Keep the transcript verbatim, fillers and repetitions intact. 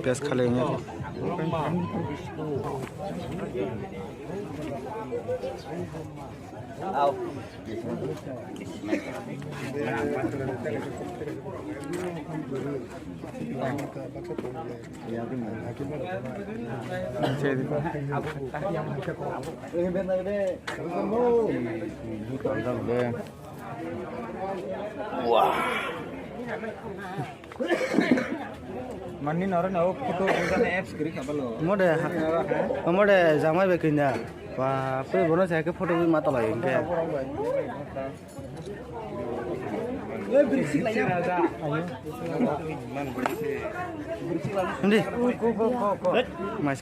Pes khali wngya. Mani noro na o photo buljana apps kiri kabalo. Mode, mode jamai be kinda. Ba, pe bono sa ke photo bi mata lai ke. Hindi. Mas.